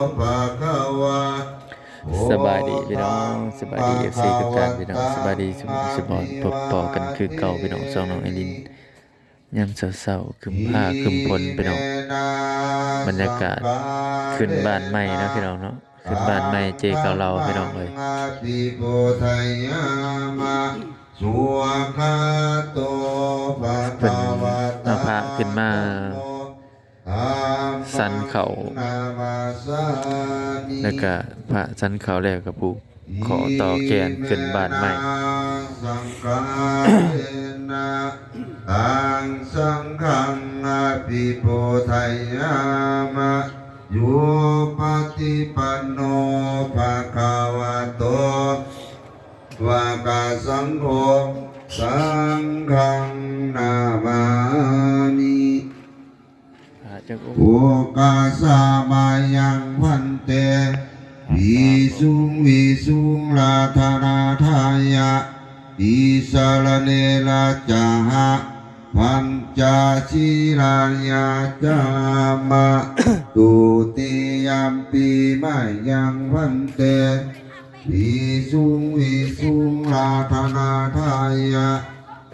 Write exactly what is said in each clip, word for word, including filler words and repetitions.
ภะคะวา สบายดีพี่น้อง สบายดี เอฟซี ทุกท่านพี่น้อง สบายดีสุขสุขพร พบพ้อกันคือเก่าพี่น้อง ช่องน้องไอริน ยามเช้าๆ ครึ้มฟ้าครึ้มฝนพี่น้อง บรรยากาศขึ้นบ้านใหม่เนาะพี่น้องเนาะ ขึ้นบ้านใหม่เจเก่าเราพี่น้องเอ้ย เพิ่นเอาพระขึ้นมาสันเขา แล้วก็พระสันเขาแล้วก็ผูกข้อต่อแขนขึ้นบ้านใหม่ ตังสังฆังอะภิปูชยามะ โยปะติปันโน ภะคะวะโต วะกะสังโฆ สังฆังนามามิ พระจักองค์ โอกาสามายังพันเต วิสุงวิสุงราธนาทายะ ติสรเณระจหะ ปัญจศีลายาจามะ ตุติยมปีมายังพันเต วิสุงวิสุงราธนาทายะ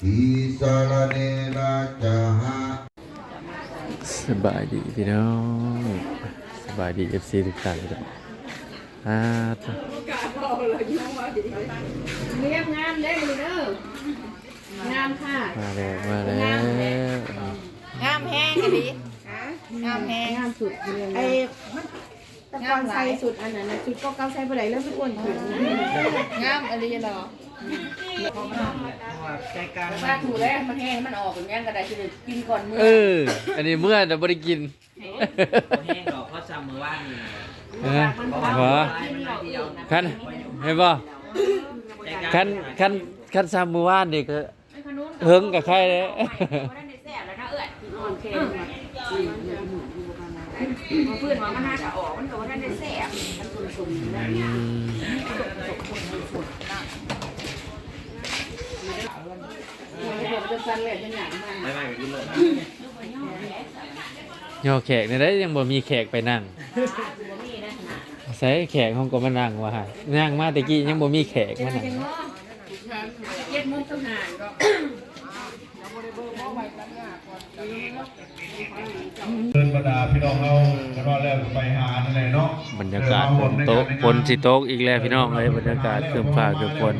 ติสรเณระจหะ สบายดีพี่น้อง สบายดี เอฟซี ทุกท่านพี่น้อง อ่า เรียบงามเด้อมื้อนี้เด้อ งามค่ะ มาแล้ว มาแล้ว งามแฮงอีหลี งามแฮง งามสุดเลย ไอ้ แต่ก่อนใส่สุดอันนั้นนะ สุดเก่าๆใส่บ่ได้เลย มันอ้วนขึ้น งามอีหลีเหรอ ใจกลาง สาธุแล้ว มันแห้ง มันออกเป็นหยังก็ได้ สิได้กินก่อนมื้อ เออ อันนี้เมื่อแต่บ่ได้กิน บ่แห้งดอก เพราะซ้ำมื้อวานนี่นะ ฮะ บ่ มันเดียว คัน เห็นบ่ ใจกลาง คัน คัน คันซ้ำมื้อวานนี่ก็ เฮิงกับไข่เลย บ่ทันได้แซ่บแล้วนะเอื้อย อ่อนแข็ง อืม เพิ่นว่ามันน่าจะออก มันก็บ่ทันได้แซ่บ อืม ย่อแขกนี่ได้ ยังบ่มีแขกไปนั่ง ใส่แขกห้องก็มานั่งว่าหั่น นั่งมาแต่กี้ยังบ่มีแขกมานั่ง เจ็ดโมงต้องหาก็ เชิญบรรดาพี่น้องเราก็รอดแล้วก็ไปหานั่นแหละเนาะ บรรยากาศฝนตก ฝนสิตกอีกแล้วพี่น้องเอ้ย บรรยากาศครึ้มฟ้าครึ้มฝน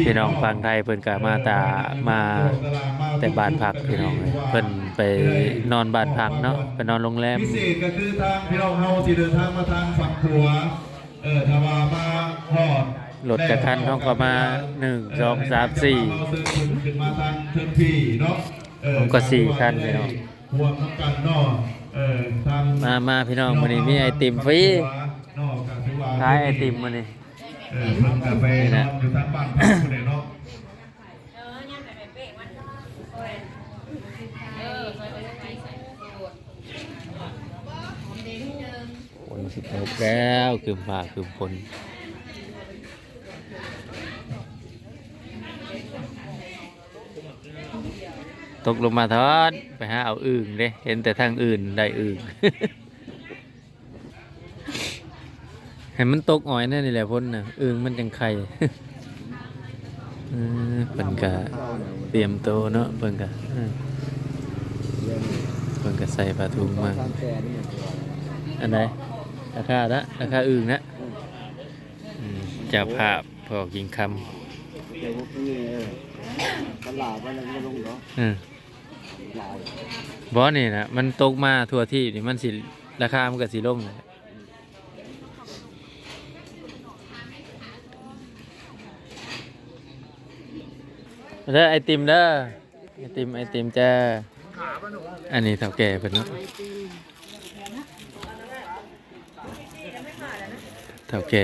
พี่น้องฝั่งไทยเพิ่นก็มาตา มาแต่บ้านพักพี่น้องเอ้ย เพิ่นไปนอนบ้านพักเนาะ ไปนอนโรงแรม พิเศษก็คือทางพี่น้องเฮาสิเดินทางมาทางฝั่งขวา เออ ถ้าว่ามาฮอด รถจักรคันเฮาก็มา หนึ่ง สอง สาม สี่ ขึ้นมาทางเทิงพี่เนาะ เออ ผมก็สี่คันพี่น้อง ห่วมน้ำกันเนาะ เออ ทาง มา มาพี่น้อง มื้อนี้มีไอติมฟรี เนาะ ก็ถือว่า ขายไอติมมื้อนี้ เออ เพิ่นก็ไปนอนอยู่ทางบ้านพักผู้ใดเนาะ ฝนสิตกแล้ว ครึ้มฟ้าครึ้มฝน ตกลงมาทอน ไปหาเอาอึ่งเด้ เห็นแต่ทางอื่นได้อึ่ง ให้มันตกอ้อยแน่นี่แหละฝนน่ะ อึ่งมันจังไข่ เออ เพิ่นก็เตรียมโตเนาะ เพิ่นก็ เออ เพิ่นก็ใส่ผ้าถุงมา อันใด ราคาละ ราคาอึ่งนะ อืม เจ้าภาพพ่อกิ่งคำ เดี๋ยวพวกนี้ เออ ตลาดวันนั้นก็ลงเนาะ เออ บ่นี่นะ มันตกมาทั่วทีปนี่ มันสิ ราคามันก็สิลง เด้อ ไอติมเด้อ ไอติม ไอติมจ้า อันนี้เฒ่าแก่เพิ่นเนาะ เฒ่าแก่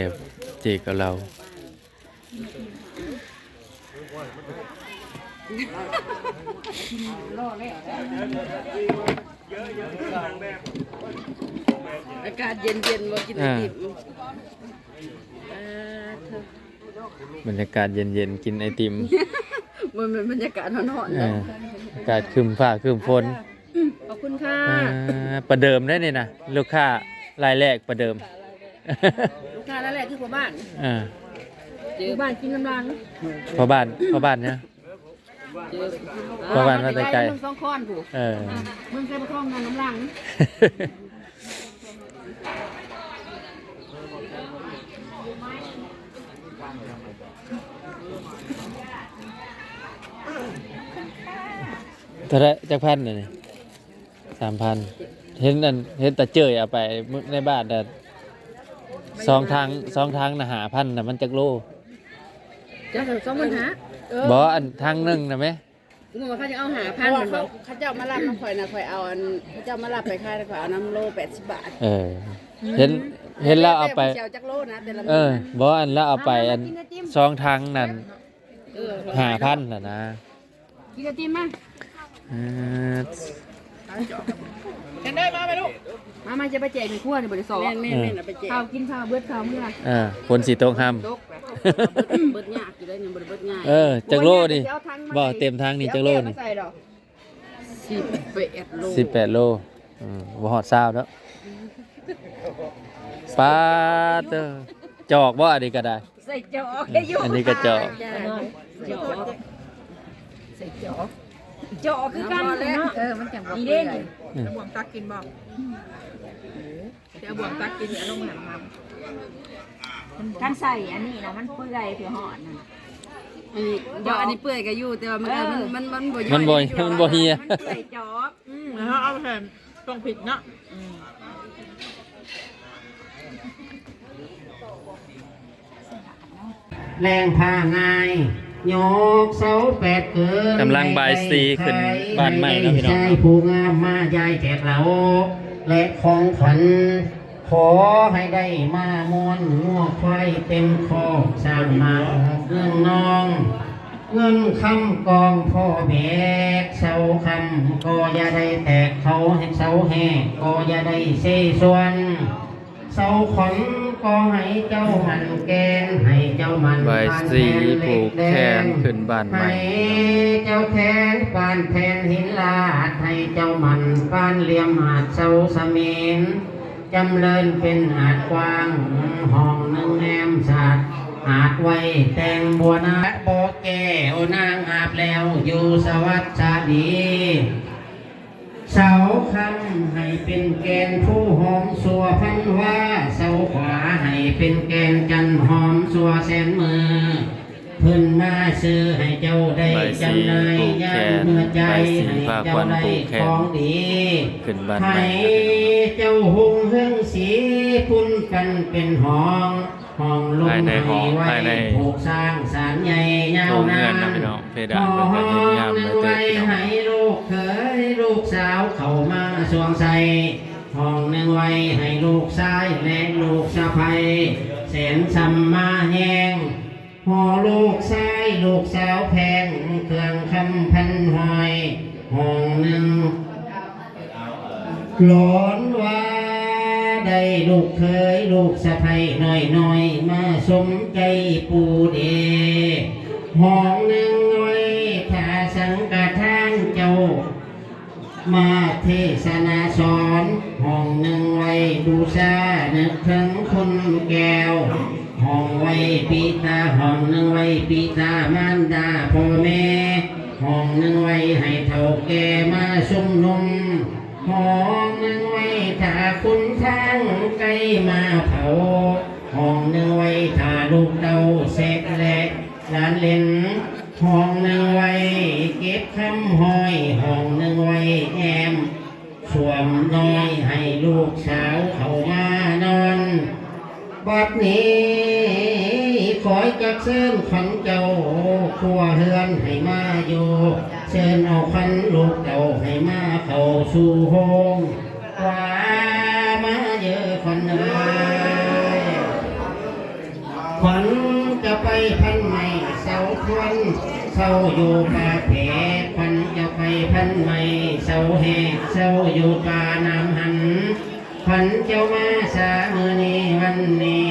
เจกับเรา อากาศเย็นๆ บ่กินไอติม อ่า อ่า เถอะ บรรยากาศเย็นๆ กินไอติม มันเป็นบรรยากาศร้อนๆ เออ เนาะ อากาศครึ้มฟ้าครึ้มฝน ขอบคุณค่ะ อ่า ประเดิมได้นี่นะ ลูกค้า รายแรกประเดิม ลูกค้ารายแรกคือพ่อบ้าน อ่า เจอบ้านกินน้ำรัง พ่อบ้าน พ่อบ้านเนี่ย เจอ พ่อบ้านมาแต่ไกล เมืองสองคอนผู้ เออ เมืองไซประทองงานน้ำรัง เท่าไหร่ จักพันน่ะนี่ สามพัน เห็นอัน เห็นตาเจยเอาไปในบ้านน่ะ สองถัง สองถังน่ะ ห้าพันน่ะ มันจักโล จักสองพันห้า เออ บ่ อันถังหนึ่งน่ะแหม สมมุติว่าเขาจะเอาห้าพัน เพราะว่าเขา เขาเจ้ามารับน้ำข่อยนะ ข่อยเอาอัน เขาเจ้ามารับไปขายนะ ข่อยเอาน้ำโลแปดสิบบาท เออ เห็น เห็นแล้วเอาไป เจ้าจักโลนะ แต่ละมื้อ เออ บ่ อันแล้วเอาไป เอามา อัน กินไอติม สองถังนั่น เออ ห้าพันน่ะนะ กินไอติมมา เออ กันได้มาไหมลูก มา มา จะไปแจกในครัวนี่ บ่ได้สอน แม่นๆๆ เอาไปแจก ข้าวกินข้าวเบิดข้าวเมื่อ เออ ฝนสิตกห้ำ ตก เบิดยากอยู่ได้นี่ บ่ได้เบิดง่าย เออ จักโลนี่ เดี๋ยวเอาถังมา บ่ ให้ เต็มถังนี่ เดี๋ยว จักโลนี่ แกะมาใส่ดอก สิบแปดโล สิบแปดโล อืม บ่ฮอดซาวเนาะ ปาดเด้อ จอกบ่ อันนี้ก็ได้ ใส่จอกได้อยู่ อันนี้ก็จอก จ้ะ จอก ใส่จอก จอกคือกันเนาะ เออ มันจังบ่ นี่เด้ เปื่อย นี่ อืม จะบวมตักกินบ่ จะบวมตักกิน เอาลงมาทำ คันใส่อันนี้นะ มันเปื่อยเผื่อห่อนน่ะ อันนี้ บ่ อันนี้เปื่อยก็อยู่ แต่ว่ามันก็ เออ มัน มัน มันบ่ย่อย มันบ่ มันบ่เหี่ย มันเปื่อยจอก อืม แล้วเอาแผ่น ต้องผิดเนาะ อืม แรงพาง่าย ยกเสาแปดเกิน กำลังบายสีขึ้นบ้านใหม่เนาะพี่น้อง ใช้ผู้งามมายายแจกเหล้า และของขวัญ ขอให้ได้มาม่วนงัวควายเต็มคอก สร้างมาออกเรื่องน้อง เงินคำกองพ่อแบก เสาคำก็อย่าได้แตก เขาให้เสาแหกก็อย่าได้เซส่วน เสาขวัญก็ให้เจ้ามันแกน ให้เจ้ามัน บายสี ปานแทนเหล็กแดง ผูกแขนขึ้นบ้านใหม่ ให้เจ้าแทนปานแทนหินลาด ให้เจ้ามันปานเหลี่ยมหาดเสาเสมียน จำเริญเป็นหาดกว้าง ห้องหนึ่งแนมสาด หาดไว้แต่งบัวนา บ่แก้วนางอาบแล้วอยู่สวัสดี เสาคำให้เป็นแกนผู้หอมสัวพันวา เสาขวาให้เป็นแกนจันหอมสัวแสนมือ เพิ่นมาซื้อให้เจ้าได้ ใบสี จำหน่าย ผูกแขน ยามเมื่อใจ ใบสี ให้ ผ้า เจ้า ขวัญ ได้ ผูกแขน ของดี ขึ้นบ้านใหม่ ให้ นะพี่น้อง เจ้าฮุงเฮืองสี ปุ้นกันเป็นห้อง ห้องลม ภายในห้อง ให้ไว้ ภายใน ผูกสร้างสารใหญ่ยาว โครงเรือน นาน นะพี่น้อง เพดานเพิ่นก็เฮ็ดงามเหลือเกินพี่น้อง ห้องหนึ่งไว้ให้ลูกเขยลูกสาวเข้ามาสวมใส่ ห้องหนึ่งไว้ให้ลูกชายและลูกสะใภ้ แสนสำมาแยง หอลูกชายลูกสาวแพง เครื่องคำพันห้อย ห้องหนึ่ง หลอนว่าได้ลูกเขยลูกสะใภ้น้อยๆ มาสมใจปู่เด้ ห้องหนึ่งไว้ถ้าสังฆทานเจ้า มาเทศนาสอน ห้องหนึ่งไว้บูชานึกถึงคุณแก้ว ห้องไว้ปิตา ห้องหนึ่งไว้ปิตามารดาพ่อแม่ ห้องหนึ่งไว้ให้เฒ่าแก่มาชุมนุม ห้องหนึ่งไว้ถ้าคุณทางไกลมาเผา ห้องหนึ่งไว้ถ้าลูกเต้าแซะและหลานเล่น ห้องหนึ่งไว้เก็บคำห้อย ห้องหนึ่งไว้แอม สวมน้อยให้ลูกสาวเข้ามานอน บัดนี้ขอจักเชิญขวัญเจ้าครัวเฮือนให้มาอยู่ เชิญเอาขวัญลูกเต้าให้มาเข้าสู่โฮง ว่ามาเยอะขวัญเอ้ย ขวัญจะไปพันไม้เสาทวน เสาอยู่ป่าแผ ขวัญจะไปพันไม้เสาแหก เสาอยู่ป่าน้ำหัน ขวัญเจ้ามาสามื้อนี้วันนี้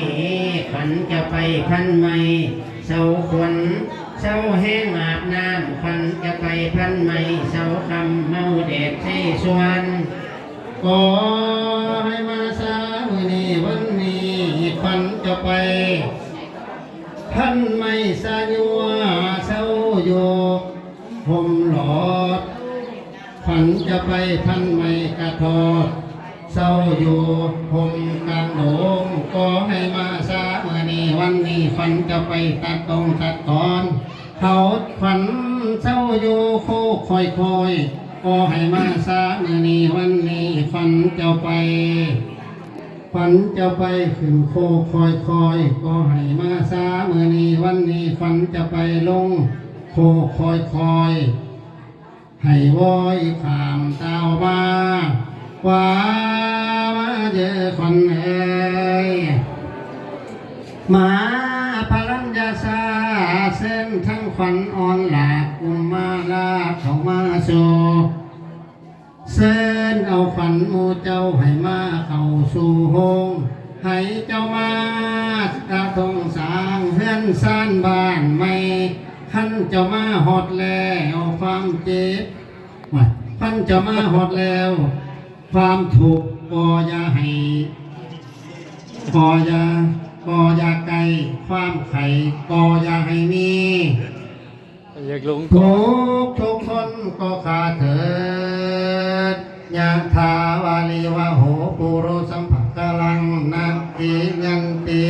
ขวัญจะไปพันไม้เสาขวัญ เสาแห้งอาบน้ำ ขวัญจะไปพันไม้เสาคำ เมาแดดเซส่วน ขอให้มาสามื้อ วันนี้ขวัญจะไป พันไม้สายัวเศร้าอยู่ห่มหลอด ขวัญจะไปพันไม้กระทอด เศร้าอยู่ห่มกลางโดง ก็ให้มาซาเมื่อนี้วันนี้ขวัญจะไปตัดตรงตัดตอน เขาขวัญเศร้าอยู่โคกคอยคอย ก็ให้มาซาเมื่อนี้วันนี้ขวัญจะไป ขวัญจะไปขึ้นโคกคอยคอย ก็ให้มาซาเมื่อนี้วันนี้ขวัญจะไปลงโคกคอยคอย ให้วอยข้ามตาวมา ว่ามาเจอขวัญเอ้ย มาพลัญญาสา เส้นทั้งขวัญอ่อนหลากกุมมาลาเข้ามาสู่ เชิญเอาขวัญหมู่เจ้าให้มาเข้าสู่โฮง ให้เจ้ามาสร้างกระทงสร้างเฮือนซานบ้านใหม่ คันเจ้ามาฮอดแล้วความเจ็บ คันเจ้ามาฮอดแล้ว ความทุกข์ก็อย่าให้ ก็อย่า ก็อย่าใกล้ ความไข้ก็อย่าให้มี อยากลงก่อน ทุกทุกคนก็ข้าเถิด ยะถาวาริวะโหปูโรสัมภะคะลัง นัตติยันติ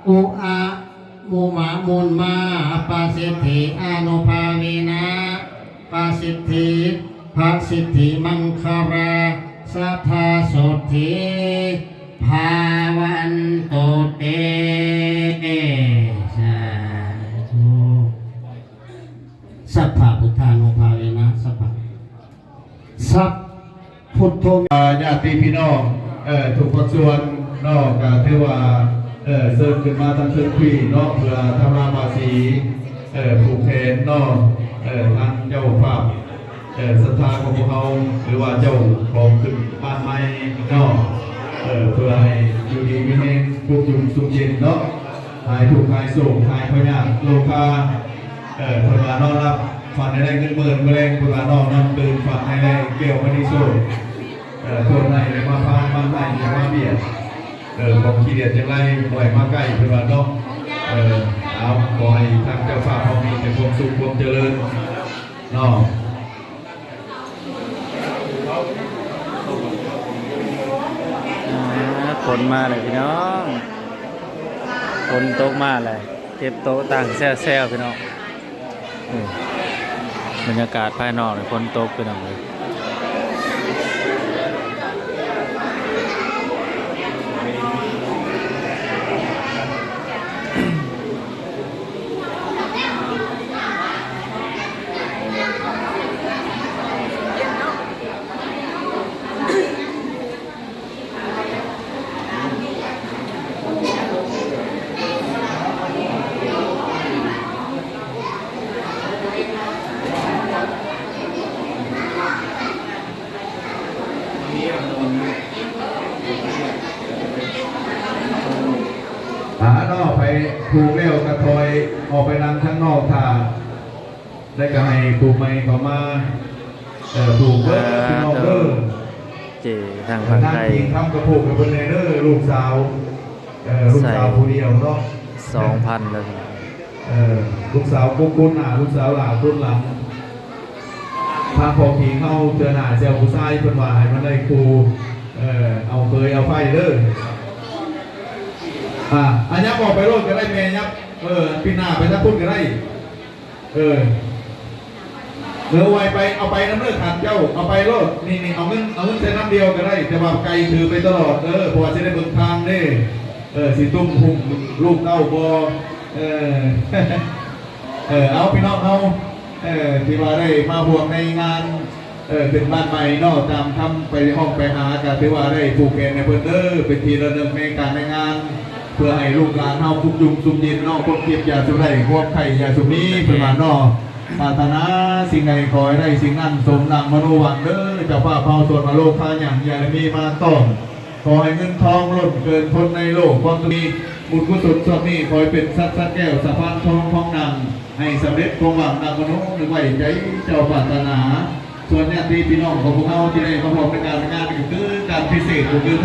อุอะมุมะมุนมา ปะสิทธิอานุภาเวนะ ปะสิทธิ พระสิทธิมังคลา สัทธาโสตถี ภาวันตุเต สาธุ สัพพะพุทธานุภาเวนะ สัพพะ สัพพุทโธ อ่า ญาติพี่น้อง เอ่อ ทุกภาคส่วนเนาะ ก็ถือว่า เอ่อ เชิญขึ้นมาทางเทิงพี้เนาะ เพื่อทำลายภาษี เอ่อ ผูกแขนเนาะ เอ่อ ทางเจ้าภาพ เอ่อ ศรัทธาของพวกเรา หรือว่าเจ้าของขึ้นบ้านใหม่เนาะ เอ่อ เพื่อให้อยู่ดีมีแฮง พวกยุงสุขเย็นเนาะ หายทุกข์หายโศก หายพยาธิโรคา เอ่อ เพิ่นว่านอนหลับฝันให้ได้เงินหมื่น มื้อแลงเพิ่นว่านอน นอนตื่นฝันให้ได้แก้วมณีโชติ เอ่อ โทษให้ได้มาพาน บ้านให้ได้มาเบียด เอ่อ ของขี้เดียดจังไรบ่ให้มาใกล้เพิ่นว่าเนาะ เอ่อ เอา ขอให้ทางเจ้าภาพเฮามีแต่ความสุขความเจริญเนาะ อ่า ฝนมาเลยพี่น้อง ฝนตกมาเลย เก็บโต๊ะตั้งแซวๆ พี่น้อง อืม บรรยากาศภายนอกเนี่ยฝนตกพี่น้องเลย หาเนาะ ไปผูกแล้วก็ถอยออกไปนั่งข้างนอกถ้า แล้วก็ให้ผู้ใหม่เข้ามา เอ่อ ผูกเด้อ อ่า พี่น้องเด้อ เจ้ ทาง เอ่อ ฝั่งไทย นางกินคำกระโปงกับเพิ่นแน่เด้อ ลูกสาว เอ่อ ลูกสาวผู้เดียวเนาะ สองพันเลย เอ่อ ลูกสาวกุ๊กกุ๊นหน้า ลูกสาวหล่ากุ๊นหลัง ทางพ่อขี้เฮาเทื่อหน้าสิเอาผู้ชายเพิ่นว่าให้มันได้คู่ เอ่อ เอาเคยเอาไฟเด้อ อ่ะ อันยับออกไปโลดก็ได้แม่ยับ เออ ปีหน้าไปทางพุ้นก็ได้ เออ เออ ไวไป เอาไปนำเด้อขันเจ้า เอาไปโลด นี่ นี่ เอาเงิน เอาเงินใส่นำเดียวก็ได้ แต่ว่าไกลถือไปตลอด เออ เพราะว่าสิได้เบิ่งทางเด้ เออ สิตุ้มหุ้มลูกเต้าบ่ เออ เออ เอาพี่น้องเฮา เออ ที่ว่าได้มาร่วมในงาน เออ เป็นบ้านใหม่เนาะ ตามคำไปห้องไปหา ก็ถือว่าได้ผูกแขนให้เพิ่นเด้อ เป็นที่ระลึกในการในงาน เพื่อให้ลูกหลานเฮาทุกข์ยุงสุขเย็นเนาะ ความเจ็บอย่าสุขได้ ความไข้อย่าสุขมี เพิ่นว่าเนาะ ปรารถนาสิ่งใดขอให้ได้สิ่งนั้น สมดังมโนหวังเด้อ เจ้าภาพเฮาส่วนมาโลกพาหยังอย่าได้มีมาต้อง ขอให้เงินทองล้นเกินพ้นในโลก ความทุกข์มีบุญกุศลส่วนนี้ ขอให้เป็นสัตว์สักแก้ว สะพานทองของนาง ให้สำเร็จความหวังดังมโนนึกไว้ใจเจ้าปรารถนา ส่วนญาติพี่น้องของพวกเฮาที่ได้มาร่วมในการงานก็คือการพิเศษก็คือ